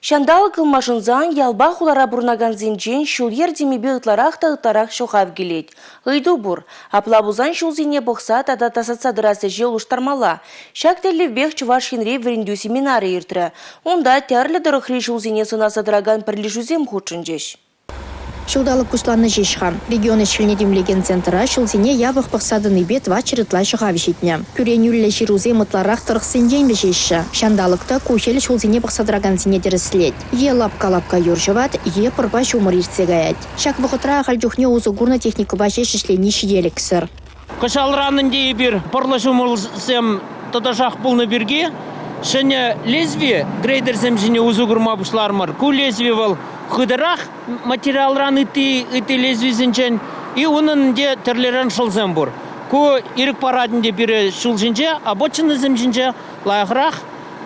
Ҫанталӑк ылмашӑнсан ялпа хулара пурӑнакансенчен ҫул-йӗр темипе ытларах та ытларах ҫӑхав килет. Ыйту пур. Апла пулсан ҫулсене пӑхса тата тасатса тӑрас ӗҫе улӑштармалла. Ҫак тӗллевпех Чӑваш Енре вӗрентӳ семинарӗ иртрӗ. Унта тӗрлӗ тӑрӑхри ҫулсене сӑнаса тӑракан пӗрлешӳсем хутшӑнчӗҫ. Ҫулталӑк пуҫланнӑ ҫеҫ-ха. Регион ӗҫ-хӗлне тимлекен центра ҫулсене япӑх пӑхса тӑнипе тӑватҫӗр ытла ҫӑхав ҫитнӗ. Кӳренӳллӗ ҫырусем ытларах тӑрӑхсенчен вӗҫеҫҫӗ. Ҫанталӑк та ку хӗл ҫулсене пӑхса тӑракансене тӗрӗслет. Е лапка-лапка юр ҫӑвать, е пӑрпа ҫумӑр иртсе каять. Ҫак вӑхӑтра ахаль чухне усӑ курнӑ техникӑпа ҫеҫ ӗҫлени ҫителӗксӗр. Кӑҫалран ӗнтӗ эпир пӑрлӑ ҫумӑрсем тӑтӑшах пулнӑ пирки ҫӗнӗ лезвие грейдерсем ҫине усӑ курма пуҫларӑмӑр. Ку лезви вӑл хытӑрах материалран ытти ытти лезвисенчен и унӑн ӗнтӗ тӗрлӗрен шӑлсем пур. Ку ирӗк парать ӗнтӗ пире ҫул ҫинче, обочинӑсем ҫинче лайӑхрах,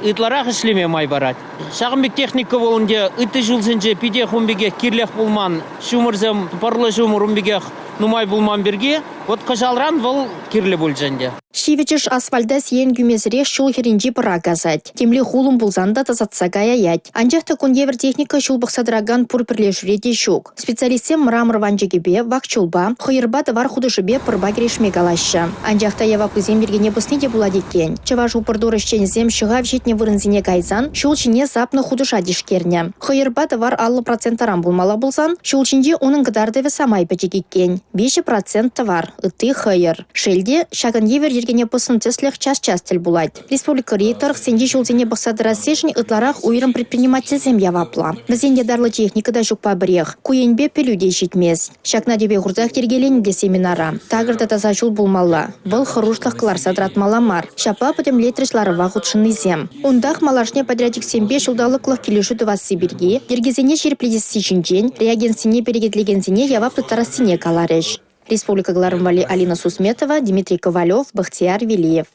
ытларах ӗҫлеме май парать. Ҫакӑн пек техника вӑл ӗнтӗ ытти ҫулсенче питех ун пекех кирлех пулман. Ҫумӑрсем, пӑрлӑ ҫумӑр ун пекех нумай пулман пирки вот кӑҫалран вӑл кирлӗ пулчӗ ӗнтӗ. Ҫивӗчӗш асфальта сиен кӳмесӗрех ҫул хӗрринчи пӑра касать. Темле хулӑм пулсан та тасатса каяять. Анчах та кун евӗр техника ҫул пӑхса тӑракан пур пӗрлешӳре те ҫук. Специалистсем мрамор ванчӑкӗпе, вак чулпа, хӑйӑрпа тӑвар хутӑшӗпе пӑрпа кӗрешме калаҫҫӗ. Анчах та яваплисем йӗркене пӑсни те пулать иккен. Чӑваш упӑртур ӗҫченӗсем ҫӑхав ҫитнӗ вырӑнсене кайсан ҫул ҫине сапнӑ хутӑша тишкернӗ. Хӑйӑрпа тӑвар 50 процент таран пулмалла пулсан, ҫул ҫинче унӑн кӑтартӑвӗ самай пӗчӗк иккен – 3 процент тӑвар, ытти хӑйӑр. Шел те, ҫакӑн евӗр йӗркене пӑснӑ тӗслӗх час-час тӗл пулать. Республикӑри тӑрӑхсенчи ҫулсене пӑхса тӑрассишӗн ытларах уйрӑм предпринимательсем яваплӑ. Вӗсен ятарлӑ техника та ҫукпа пӗрех. Ку енпе пӗлӳ те ҫитмест. Ҫакна тӗпе хурсах йӗркеленӗ те семинара. Такӑр та таса ҫул пулмалла. Вӑл хӑрушлӑх кӑларса тӑратмалла мар. Ҫапла пӗтӗмлетрӗҫ ларӑва хутшӑннисем. Унтах малашне подрядчиксемпе ҫулталӑклӑх килӗшӳ тӑвасси пирки, йӗркесене ҫирӗплетесси ҫинчен, реагентсене перекетлекенсене явап тыттарассине каларӗҫ. Республика кӑларӑм валли Алина Сусметова, Дмитрий Ковалев, Бахтияр Велиев.